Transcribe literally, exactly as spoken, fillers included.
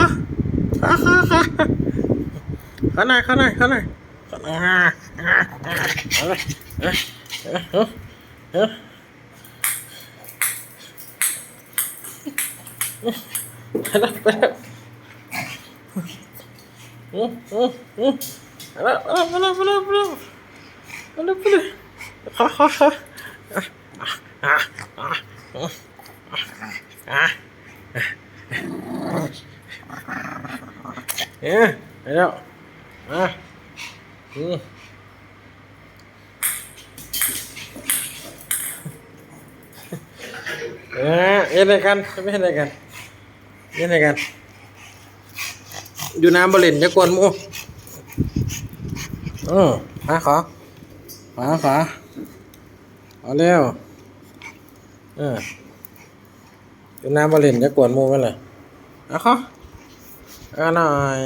อขอขอขอขอขอหน่อยขอหน่อยขอหน่อยขอหน่อยเอาเลยเอาเลยเอาเลยเอาเลย ไปแล้วไปแล้วอืมอืมอืมไปแล้วไปแล้วไปแล้วไปแล้วไปแล้วไปแล้วไปแล้วขอขอขออ่ะอ่ะอ่ะอ่ะอ่ะเออไปแล้วอ่ะอืม เออเฮ็ดให้กันไม่เฮ็ดให้กันเฮ็ดให้กัน อยู่น้ำบ่เล่นอย่ากวนหมู่อืมมาขอมาขอเอาเร็วเอออยู่น้ำบ่เล่นอย่ากวนหมู่มันเลยเอาขอเอาหน่อย